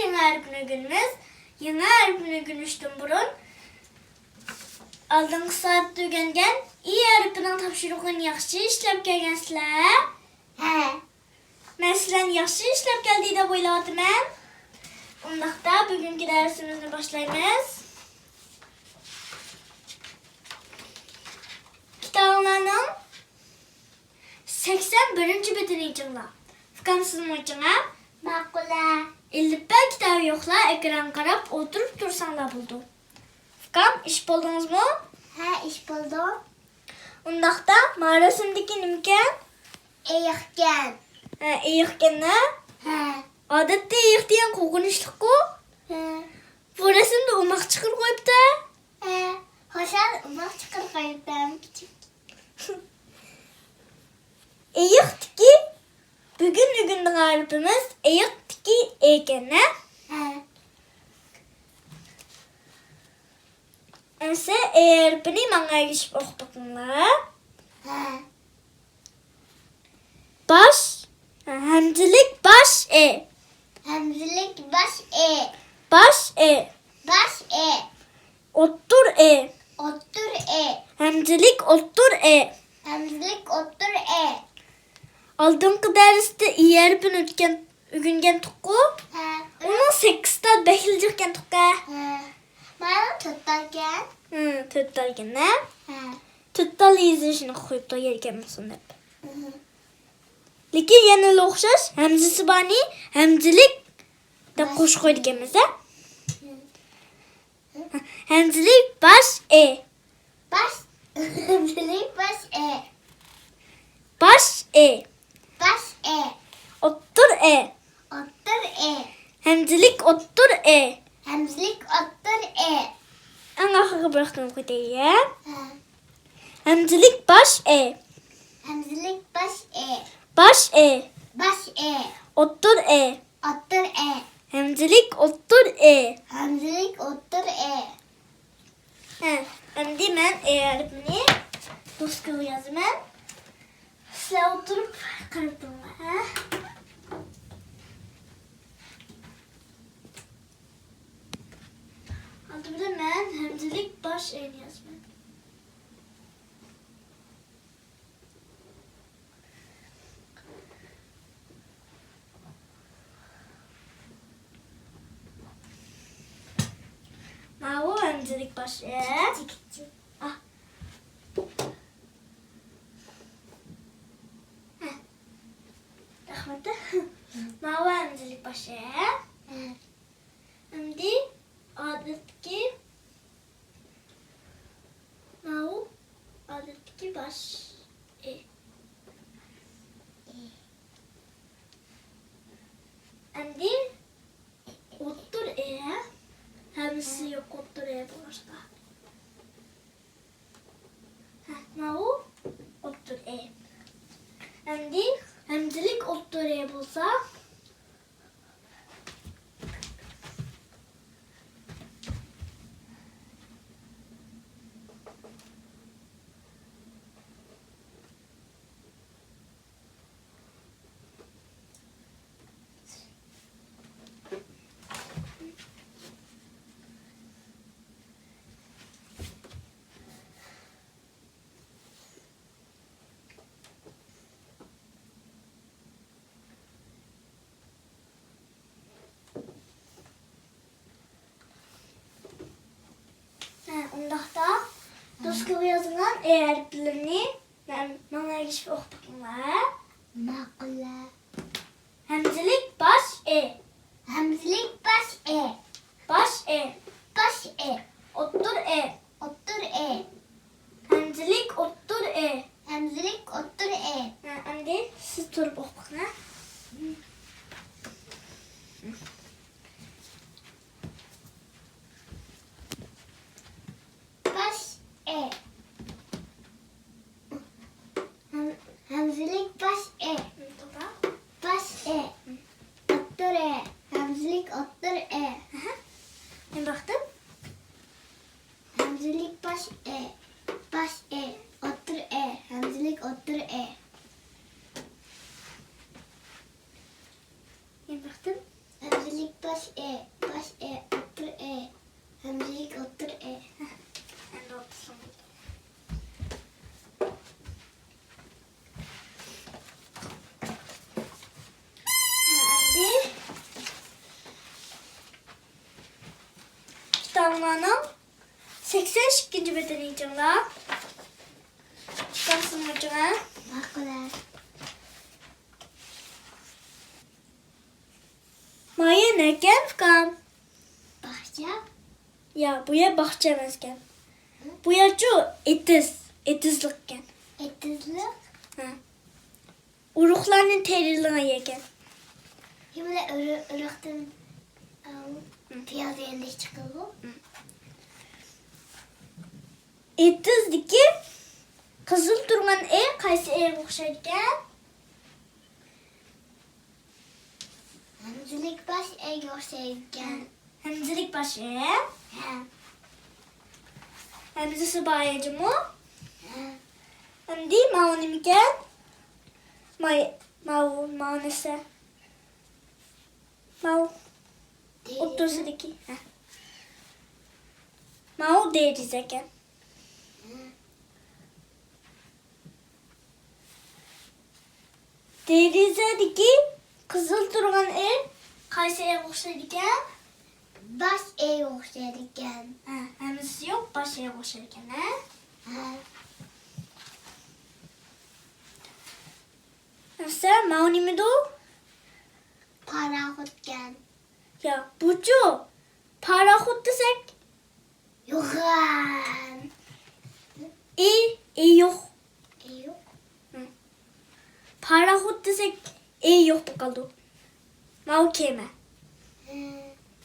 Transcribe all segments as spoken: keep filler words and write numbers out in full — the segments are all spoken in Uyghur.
يېڭى ھەرپنى ئۆگىنىمىز. يېڭى ھەرپنى ئۆگىنىشتىن بۇرۇن ئالدىنقى سائەتتە ئۆگەنگەن ئى ھەرپىنىڭ تاپشۇرۇقىنى ياخشى ئىشلەپ كەلگەنسىلەر؟ ھە. مەن سىلەرنى ياخشى ئىشلەپ كەلدى دەپ ئويلاۋاتىمەن. ئۇنداقتا بۈگۈنكى دەرسىمىزنى باشلايمىز. كىتابىڭلارنىڭ سەكسەن بىرىنچى بېتىنى ئېچىڭلار. ئۇكام، سىزمۇ ئېچىڭ ھە. ماقۇل ھە. ئېلىپبە كىتابى يوقلار ئېكرانغا قاراپ ئولتۇرۇپ تۇرساڭلار بولىدۇ. ئۇكام، ئېچىپ بولدىڭىزمۇ؟ ھە، ئېچىپ بولدۇم. ئۇنداقتا ما رەسىمدىكى نېمىكەن؟ ئېيىقكەن. ھە، ئېيىقكەن ھە؟ ھە. ئادەتتە ئېيىق دېگەن قورقۇنچلۇققۇ؟ ھە. بۇ رەسىمدە ئوماق چىقىرىپ قويۇپتۇ. ھە، خۇشال ئوماق چىقىرىپ قويۇپتۇ، كىچىك. ئېيىقتىكى، بۈگۈن ئۆگىنىدىغان ھەرپىمىز ئېيىقتىكى ئېكەن ھە؟ ھە. ئەمسە ئې ھەرپىنى ماڭا ئەگىشىپ ئوقۇپ بېقىڭلار. ھە. باش، ھەمزىلىك باش ئې. ھەمزىلىك باش ئې. باش ئې. باش ئې. ئوتتۇر ئې. ئوتتۇر ئې. ھەمزىلىك ئوتتۇر ئې. ھەمزىلىك ئوتتۇر ئې. ئالدىنقى دەرستە ئى ھەرپىنى ئۆتكەن، ئۆگەنگەنتۇققۇ؟ ھە. ئۇنىڭ سەككىز تال بەكلا جىقكەنتۇققە. ھە. مانا تۆت تالكەن. ھە، تۆت تالكەن ھە؟ ھە. تۆت تال يېزىلىشىنى قويۇپتۇ يەركەن بولسۇن دەپ. ھە. لېكىن يەنىلا ئوخشاش ھەمزىسى بارنى ھەمزىلىك دەپ قوشۇپ قويىدىكەنمىز ھە؟ ھە. ھەمزىلىك باش ئې. باش. ھەمزىلىك باش ئې. باش ئې. باش ئې. ئوتتۇر ئې. ئوتتۇر ئې. ھەمزىلىك ئوتتۇر ئې. ھەمزىلىك ئوتتۇر ئې. ئەڭ ئاخىرقى بىر قېتىم قايتايلى. ھە. ھەمزىلىك باش ئې. ھەمزىلىك باش ئې. باش ئې. باش ئې. ئوتتۇر ئې. ئوتتۇر ئې. ھەمزىلىك ئوتتۇر ئې. ھەمزىلىك ئوتتۇر ئې. ھە، ئەمدى مەن ئې ھەرپىنى دوسكىغا يازىمەن. سىلەر ئولتۇرۇپ قاراپ تۇرۇڭلار، ھە؟ ئالدى بىلەن مەن ھەمزىلىك باش ئېنى يازىمەن. ماۋۇ ھەمزىلىك باش ئې. ئاھ. ھە. رەھمەت. ماۋۇ ھەمزىلىك باش ئې. ئەمدى ئادەتتىكى ماۋۇ ئادەتتىكى باش ئې. ئەمدى ئوتتۇر ئې، ھە؟ ھەمزىسى يوق ئوتتۇر ئې بولۇشقا. ھە، ماۋۇ ئوتتۇر ئې. ئەمدى ھەمزىلىك ئوتتۇر ئې بولسا، ھە، ئۇنداقتا دوسكىغا يازغان ئې ھەرپلىرىنى مەن، ماڭا ئەگىشىپ ئوقۇپ بېقىڭلار. ماقۇل. ھەمزىلىك باش ئې. ھەمزىلىك باش ئې. باش ئې. باش ئې. ئوتتۇر ئې. ئوتتۇر ئې. ھەمزىلىك ئوتتۇر ئې. ھەمزىلىك ئوتتۇر ئې. ھە، ئەمدى سىز تۇرۇپ ئوقۇڭ، ھە؟ باش ئې. ھەم-، ھەمزىلىك باش ئې. توختا. باش ئې. ئوتتۇر ئې. ھەمزىلىك ئوتتۇر ئې. ئەھە. مەن باقتىم. ھەمزىلىك باش ئې. باش ئې. ئوتتۇر ئې. ھەمزىلىك ئوتتۇر ئې. مەن باقتىم. ھەمزىلىك باش ئې، باش ئې، ئوتتۇرا ئې، ھەمزىلىك ئوتتۇرا ئې. ئەمدى ئوتتۇرىسىنى. ئەمدى كىتابىڭلارنىڭ سەكسەن ئىككىنچى بېتىنى ئېچىڭلار. كىتابىڭلارنى ئېچىڭلار. ماقۇل. مايا نەكەن، ئۇكام؟ باغچە. يا، بۇ يەر باغچە ئەمەسكەن. ھە؟ بۇ يەرچۇ ئېتىز، ئېتىزلىقكەن. ئېتىزلىق؟ ھە. ئۇرۇقلارنى تېرىيدىغان يەركەن. يەنە ئۇرۇ-، ئۇرۇقتىن، ئاۋۇ، ھە. پىياز يەرلىك چىقىدۇ. ھە. ئېتىزدىكى قىزىل تۇرغان ئېي قايسى ئېيغا ئوخشايدىكەن؟ ھەمزىلىك باش ئېيىگە ئوخشايدىكەن. ھەمزىلىك باش ئېي؟ ھە. ھەمزىسى بار ئېي جۇمۇ؟ ھە. ئەمدى ماۋۇ نېمىكەن؟ ماي-، ماۋۇ، ماۋۇ نەرسە. ماۋۇ. دېرىزە. ئوتتۇرىسىدىكى. ھە. ماۋۇ دېرىزەكەن. ھە. دېرىزەدىكى قىزىل تۇرغان ئېي قايسى ئېيغا ئوخشايدىكەن؟ باش ئېيغا ئوخشايدىكەن. ھە، ھەمزىسى يوق، باش ئېيغا ئوخشايدىكەن، ھە؟ ھە. ئەمسە، ماۋۇ نېمىدۇ؟ پاراخوتكەن. يا، بۇچۇ؟ پاراخوت دېسەك، يوغان. ئى، ئى يوق. ئى يوق. ھە. پاراخوت دېسەك، ئى يوق بولۇپ قالىدۇ. ماۋۇ كېمە. ھە.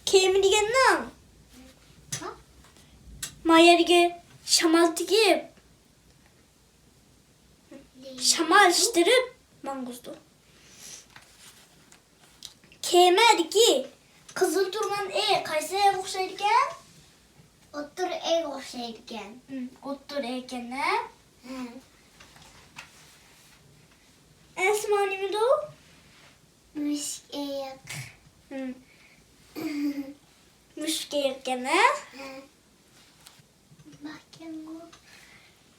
كېمە دېگەننىڭ ھە؟ ما يەرگە شامال تېگىپ، شامال ئىتتىرىپ ماڭغۇزىدۇ. كېمەدىكى قىزىل تۇرغان ئېي قايسى ئېيغا ئوخشايدىكەن؟ ئوتتۇرا ئېيغا ئوخشايدىكەن. ھىم، ئوتتۇرا ئېيكەن ھە؟ ھە. ئەسما نېمىدۇ؟ مۈشۈك ئېيىق. ھىم. مۈشۈك ئېيىقكەن ھە؟ ھە.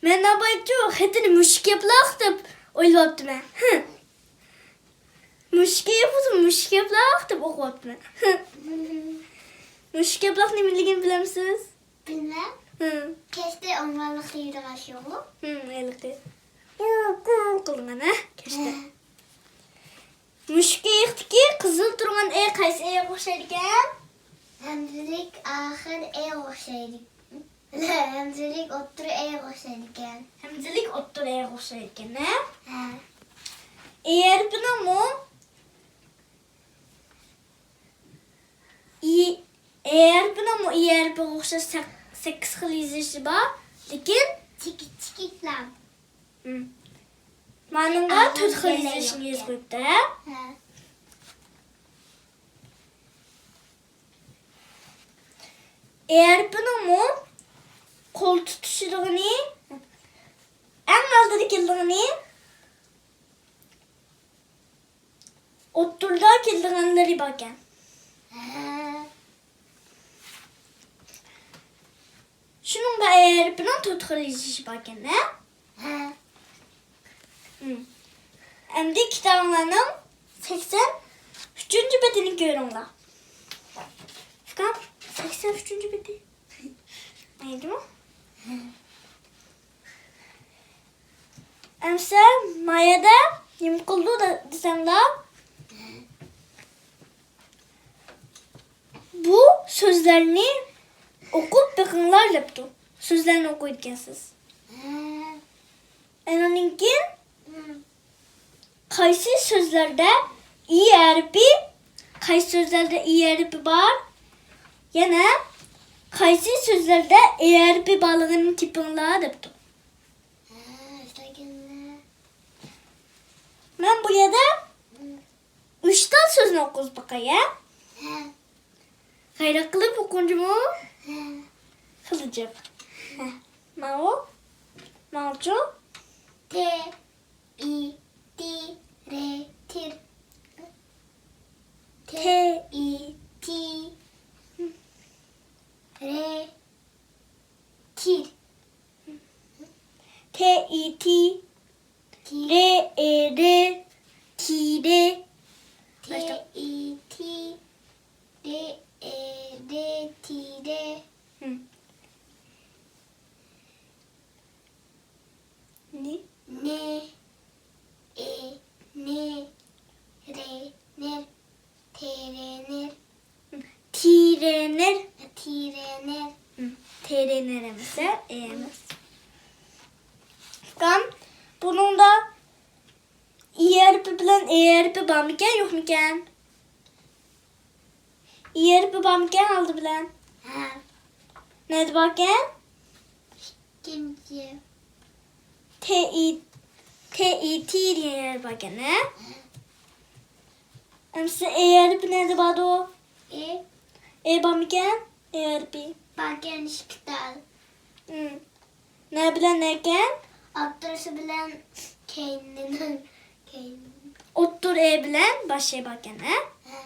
مەن ناۋايچۇ خېتىنى مۈشۈك ياپىلاق دەپ ئويلاپتىمەن. ھە. مۈشۈك ياپىسى مۈشۈك ياپىلاق دەپ ئوقۇۋاپتىمەن. ھە. مۈشۈك ياپىلاق نېمىلىكىنى بىلەمسىز؟ بىلمەم. ھە. كەچتە ئورمانلىقتا يۈرىدىغان شۇغۇ؟ ھە، ھېلىقى. قۇ، قۇ قىلغان، ھە؟ كەچتە. ھە. مۈشۈك ئېيىقتىكى قىزىل تۇرغان ئېي قايسى ئېيغا ئوخشايدىكەن؟ ھەمزىلىك ئاخىر ئېيغا ئوخشايدۇ. ھەمزىلىك ئوتتۇرا ئېيغا ئوخشايدىكەن. ھەمزىلىك ئوتتۇرا ئېيغا ئوخشايدىكەن ھە؟ ھە. ئېي ھەرپىنىڭمۇ ئېي، ئېي ھەرپىنىڭمۇ ئېي ھەرپىگە ئوخشاش سەك-، سەككىز خىل يېزىلىشى بار، لېكىن چېكىت، چېكىتلام. ھىم. مانىڭغا تۆت خىل يېزىلىشنى يېزىپ قويۇپتۇ ھە؟ ھە. ئېي ھەرپىنىڭمۇ قول تۇتۇشىدىغىنى، ئەڭ ئالدىدا كېلىدىغىنى، ئوتتۇرىدا كېلىدىغانلىرى باركەن. ھە. شۇنىڭغا ئېي ھەرپىنىڭ تۆت خىل يېزىلىشى باركەن ھە؟ ھە. ھىم. ئەمدى كىتابىڭلارنىڭ سەكسەن ئۈچىنچى بېتىنى كۆرۈڭلار. ئۇكام، سەكسەن ئۈچىنچى بېتى. ئايدىمۇ؟ ئەمسە ما يەردە نېمە قىلىدۇ دە-، دېسەڭلار، بۇ سۆزلەرنى ئوقۇپ بېقىڭلار دەپتۇ. سۆزلەرنى ئوقۇيدىكەنسىز. ئانىڭدىن كېيىن قايسى سۆزلەردە ئى ھەرپى، قايسى سۆزلەردە ئى ھەرپى بار؟ يەنە قايسى سۆزلەردە ئى ھەرپى بارلىقىنى تېپىڭلار دەپتۇ. مەن بۇ يەردە ئۈچ تال سۆزنى ئوقۇپ باقاي ھە؟ ھە. غەيرەت قىلىپ ئوقۇڭ جۇمۇ. ھە. خېلى جىق. ھە. ماۋۇ. ماۋۇچۇ. تې، ئى، تى، رې، تىر. تې، ئى، تى، ئې، ئېرې، تېرې. ھىم. نې. نې، ئېرې، نېرې، نېرې، تېرېنېر. تېرېنېر. تېرېنېر. ھىم. تېرېنېر ئەمەس، ئە، ئېمەس. ئۇكام، بۇنىڭدا ئى ھەرپى بىلەن ئې ھەرپى بارمىكەن، يوقمىكەن؟ ئى ھەرپى بارمىكەن ئالدى بىلەن؟ ھە. نەدە باركەن؟ ئىككىنچى. تې ئى، تې ئى تى دېگەن يەر باركەن، ھە؟ ھە. ئەمسە ئې ھەرپى نەدە بارىدۇ؟ ئې. ئې بارمىكەن؟ ئې ھەرپى. باركەن، ئىككى تال. ھىم. نە بىلەن نەكەن؟ ئوتتۇرىسى بىلەن كەينىدىن، كەينىدىن. ئوتتۇرا ئې بىلەن باش ئې باركەن، ھە؟ ھە.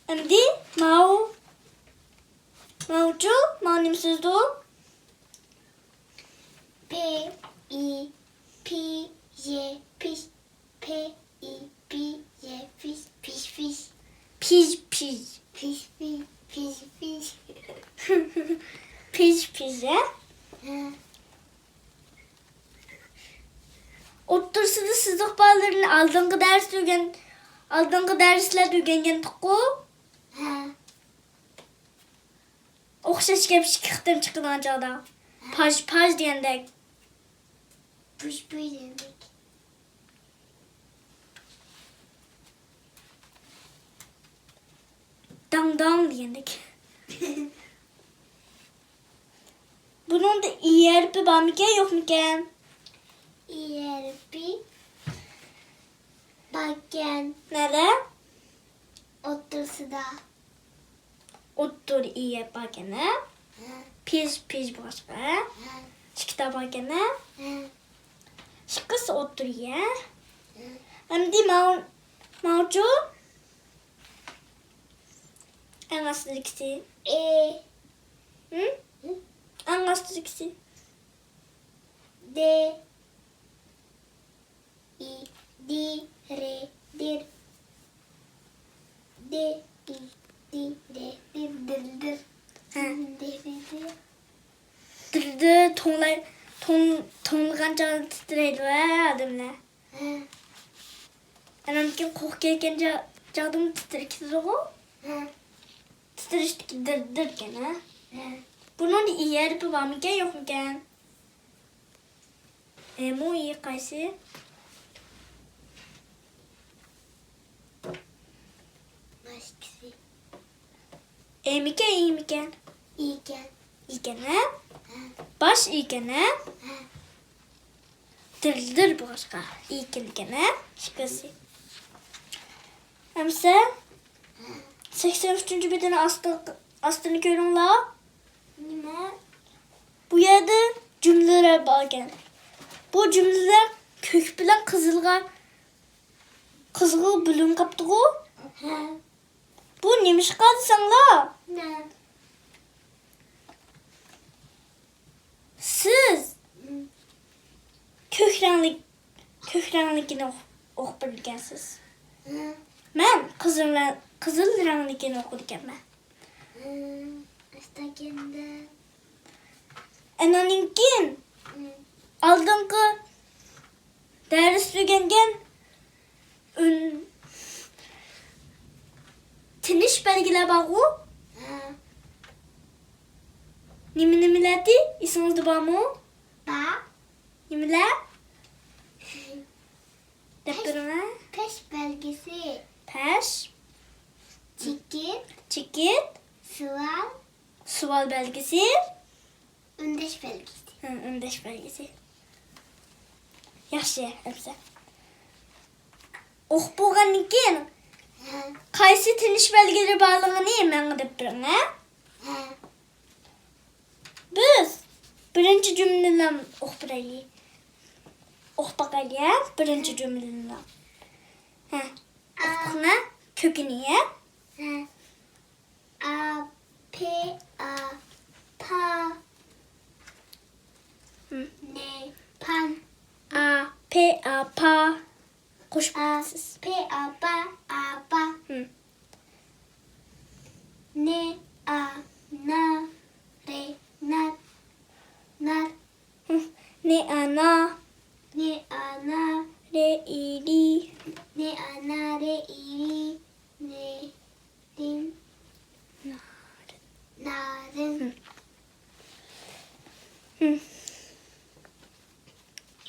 ئەمدى ماۋۇ. ماۋۇچۇ، ماۋۇ نېمە سۆزدۇ؟ پې، ئى، پى، يې، پىش. پې، ئى، پى، يې، پىش، پىش، پىش. پىژ، پىژ. پىش، پىش، پىش، پىش. پىژ، پىژ، ھە؟ ھە. ئوتتۇرىسىدا سىزىق بالىلىرىنى ئالدىنقى دەرستە ئۆگەن-، ئالدىنقى دەرسلەردە ئۆگەنگەنتۇققۇ؟ ھە. ئوخشاش گەپ ئىككى قېتىم چىقىدىغان چاغدا. پاژ، پاژ دېگەندەك. پۇژ، پۇژ دېگەندەك. داڭ، داڭ دېگەندەك. بۇنىڭدا ئى ھەرپى بارمىكەن، يوقمىكەن؟ ئى ھەرپى باركەن. نەدە؟ ئوتتۇرىسىدا. ئوتتۇرا ئى ھەرپى باركەن، ھە؟ ھە. پىژ، پىژ بولغاچقا، ھە؟ ھە. ئىككى تال باركەن، ھە؟ ھە. ئىككىسى ئوتتۇرا ئى، ھە؟ ھە. ئەمدى ماۋۇ، ماۋۇچۇ؟ ئەڭ ئاستىدىكىسى. ئې. ھىم؟ ھىم؟ ئەڭ ئاستىدىكىسى. دې. ئى، دى، رې، دىر. دې، ئى، دى، رې، دىر، دىر، دىر. ھە. دىر، دىر، دىر. دىر، دىر، توڭلاي-، توڭ-، توڭلىغان چاغدا تىترەيدۇ، ھە، ئادەملەر. ھە. ئانامكىن قوق كەلگەن چا-، چاغدىمۇ تىترەپ كېتىدىغۇ؟ ھە. تىترەشتىكى دىر، دىر ئىكەن، ھە؟ ھە. بۇنىڭدا ئى ھەرپى بارمىكەن، يوقمىكەن؟ ئېمۇ ئى قايسى؟ باشقىسى. ئېمىكەن، ئىمىكەن؟ ئىكەن. ئىكەن، ھە؟ ھە. باش ئىكەن، ھە؟ ھە. دىر، دىر بولغاچقا ئىكەن، ھە؟ ئىككىسى. ئەمسە ھە. سەكسەن ئۈچىنچى بېتىنىڭ ئاستى-، ئاستىنى كۆرۈڭلار. نېمە؟ بۇ يەردە جۈملىلەر باركەن. بۇ جۈملىلەر كۆك بىلەن قىزىلغا، قىزىلغا بۆلۈنۈپ قاپتىغۇ؟ ھە. بۇ نېمىشقا دېسەڭلار؟ نە؟ سىز ھىم. كۆك رەڭلىك، كۆك رەڭلىكىنى ئوق-، ئوقۇپ بېرىدىكەنسىز. ھىم. مەن قىزىل رەڭ-، قىزىل رەڭلىكىنى ئوقۇيدىكەنمەن. ھىم. ئەستەگەندە. ئاناندىن كېيىن ھىم. ئالدىنقى دەرستە ئۆگەنگەن ئۈن-، تىنىش بەلگىلەر بارغۇ؟ ھە. نېمە نېمىلەردى؟ ئېسىڭىزدە بارمۇ؟ بار. نېمىلەر؟ دەپ بېرىڭە. پەش بەلگىسى. پەش. چېكىت. چېكىت. سوئال. سوئال بەلگىسى. ئۈندەش بەلگىسى. ھە، ئۈندەش بەلگىسى. ياخشى، ئەمسە. ئوقۇپ بولغاندىن كېيىن، ھە. قايسى تىنىش بەلگىلىرى بارلىقىنى ماڭا دەپ بېرىڭ، ھە؟ ھە. بىز بىرىنچى جۈملىنى ئوقۇپ بېرەيلى. ئوقۇپ باقايلى، ھە؟ بىرىنچى جۈملىنى. ھە. ئا. ئوقۇپ بېقىڭ، ھە؟ كۆكىنى، ھە؟ ھە. ئا، پې، ئا، پا. ھىم. نې، پان. ئا، پې، ئا، پا. قوشۇپ ئا، ئوقۇسىز. پې، ئاپا، ئاپا. ھىم. نې، ئا، نا، رې، نار، نار. ھىم. نې، ئا، نا. نې، ئا، نا. رې، ئى، رى. نې، ئا، نا، رې، ئى، رى. نېرىن. نارىن. نارىن. ھىم. ھىم.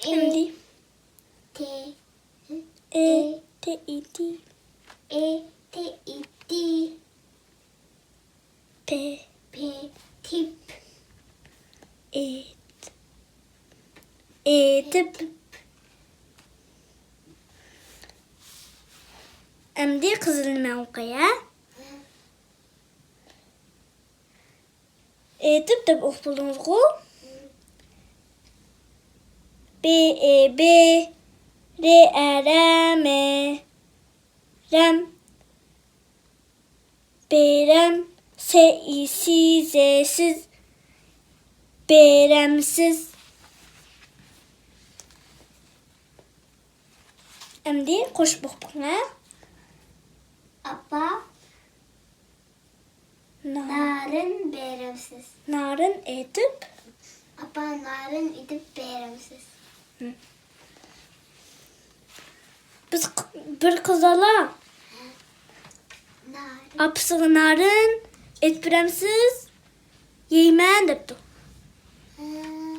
ئېمدى. تې، ئې، تې، ئى، تى. ئې، تې، ئى، تى. پې. پې، تېپ. ئېت-، ئېتىپ. ئەمدى قىزىلنى مەن ئوقۇي، ھە؟ ئېتىپ دەپ ئوقۇپ بولدىڭىزغۇ؟ بې، ئې، بې، رې، ئە، رە، مې، رەم. بېرەم، سې، ئى، سى، زې، سىز. بېرەمسىز. ئەمدى قوشۇپ ئوقۇپ بېقىڭ، ھە؟ ئاپا. نارىن. نارىن بېرەمسىز؟ نارىن ئېتىپ. ئاپا، نارىن ئېتىپ بېرەمسىز؟ ھىم. بىز ق-، بىر قىز بالا نارىن. ئاپىسىغا نارىن ئېتىپ بېرەمسىز؟ يەيمەن دەپتۇ. ھىم.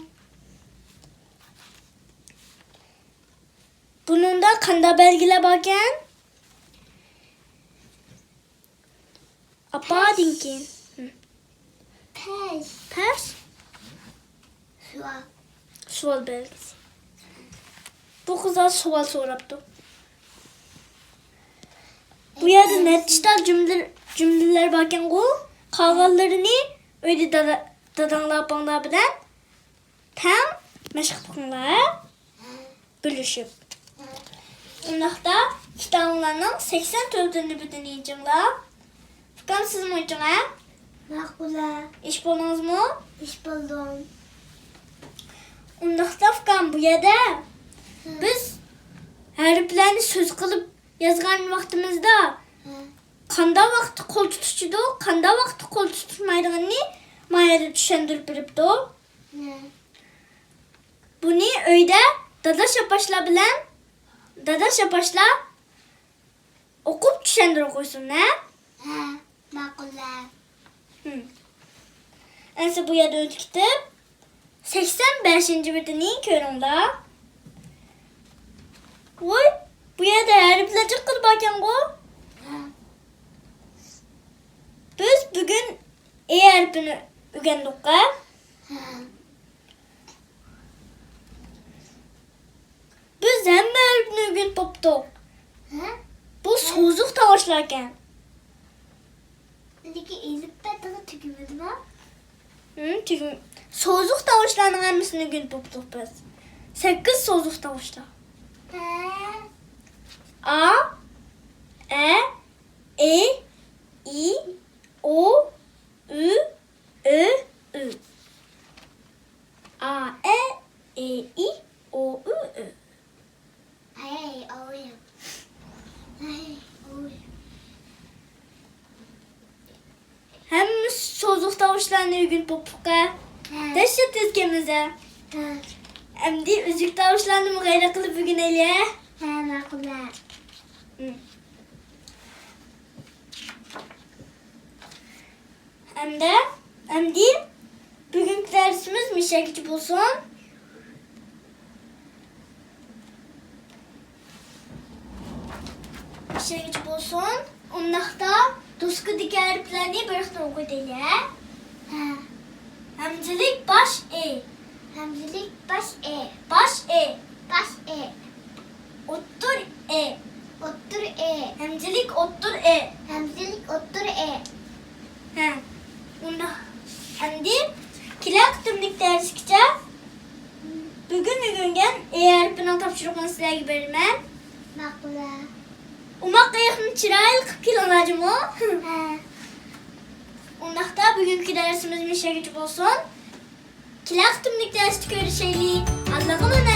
بۇنىڭدا قانداق بەلگىلەر باركەن؟ ئاپادىن كېيىن. پەس. پەس؟ سوئال. سوئال بەلگىسى. بۇ قىزلار سوئال سوراپتۇ. بۇ يەردە نەچچە تال جۈملە، جۈملىلەر باركەنغۇ؟ قالغانلىرىنى ئۆيدە دادا، داداڭلار، ئاپاڭلار بىلەن تەڭ مەشىق قىلىڭلار. بۆلۈشۈپ. ئۇنداقتا كىتابىڭلارنىڭ سەكسەن تۆتىنچى بېتىنى ئېچىڭلار. ئۇكام، سىزمۇ ئېچىڭ، ھە؟ ماقۇل، ھە. ئېچىپ بولدىڭىزمۇ؟ ئېچىپ بولدۇم. ئۇنداقتا ئۇكام، بۇ يەردە ھە. بىز ھەرپلەرنى سۆز قىلىپ يازغان ۋاقتىمىزدا ھە. قانداق ۋاقىتتا قول تۇتۇشىدۇ، قانداق ۋاقىتتا قول تۇتۇشمايدىغىنىنى ما يەردە چۈشەندۈرۈپ بېرىپتۇ. ھە. بۇنى ئۆيدە داداش ئاپاشلار بىلەن، داداش ئاپاشلار ئوقۇپ چۈشەندۈرۈپ قويسۇن، ھە؟ ھە، ماقۇل، ھە. ھىم. ئەمسە بۇ يەردىن ئۆتۈپ كېتىپ، سەكسەن بەشىنچى بېتىنى كۆرۈڭلار. ۋوي، بۇ يەردە ھەرپلەر جىققىدە باركەنغۇ؟ ھە. بىز بۈگۈن ئې ھەرپىنى ئۆگەندۇق، ھە؟ ھە. بىز ھەممە ھەرپنى ئۆگىنىپ بوپتۇق. ھە؟ بۇ ھە. سوزۇق تاۋۇشلاركەن. لېكىن ئېلىپبە تېخى تۈگىمىدىما؟ ھىم، تۈگىمە-، سوزۇق تاۋۇشلارنىڭ ھەممىسىنى ئۆگىنىپ بوپتۇق بىز. سەككىز سوزۇق تاۋۇشلار. ھە. ئا، ئە، ئې، ئى، ئو، ئۈ، ئۆ، ئۆ. ئا، ئە، ئې، ئى، ئو، ئۈ، ئۆ. ئەي، ئوي. ئەي، ئوي. ھەممە سوزۇق تاۋۇشلارنى ئۆگىنىپ بوپتۇق-ھە. ھە. دەھشەت تېز ئىكەنمىز-ھە. ھە. ئەمدى ئۈزۈك تاۋۇشلارنىمۇ غەيرەت قىلىپ ئۆگىنەيلى-ھە. ھە، ماقۇل-ھە. ھىم. ئەمدى، ئەمدى بۈگۈنكى دەرسىمىز مۇشەگىچە بولسۇن. مۇشەگىچە بولسۇن. ئۇنداقتا دوسكىدىكى ھەرپلەرنى بىر قېتىم ئوقۇۋېتەيلى، ھە؟ ھە. ھەمزىلىك باش ئې. ھەمزىلىك باش ئې. باش ئې. باش ئې. ئوتتۇر ئې. ئوتتۇر ئې. ھەمزىلىك ئوتتۇر ئې. ھەمزىلىك ئوتتۇر ئې. ھە. ئۇنداق. ئەمدى كېلەر قېتىملىق دەرسكىچە بۈگۈن ئۆگەنگەن ئې ھەرپىنىڭ تاپشۇرۇقىنى سىلەرگە بېرىمەن. ماقۇل. ئوماق ئېيىقنى چىرايلىق قىلىپ كېلىڭلار جۇمۇ. ھە. ئۇنداقتا بۈگۈنكى دەرسىمىز مۇشەگىچە بولسۇن. كېلەر قېتىملىق دەرستە كۆرۈشەيلى. ئاللاغا ئامانەت.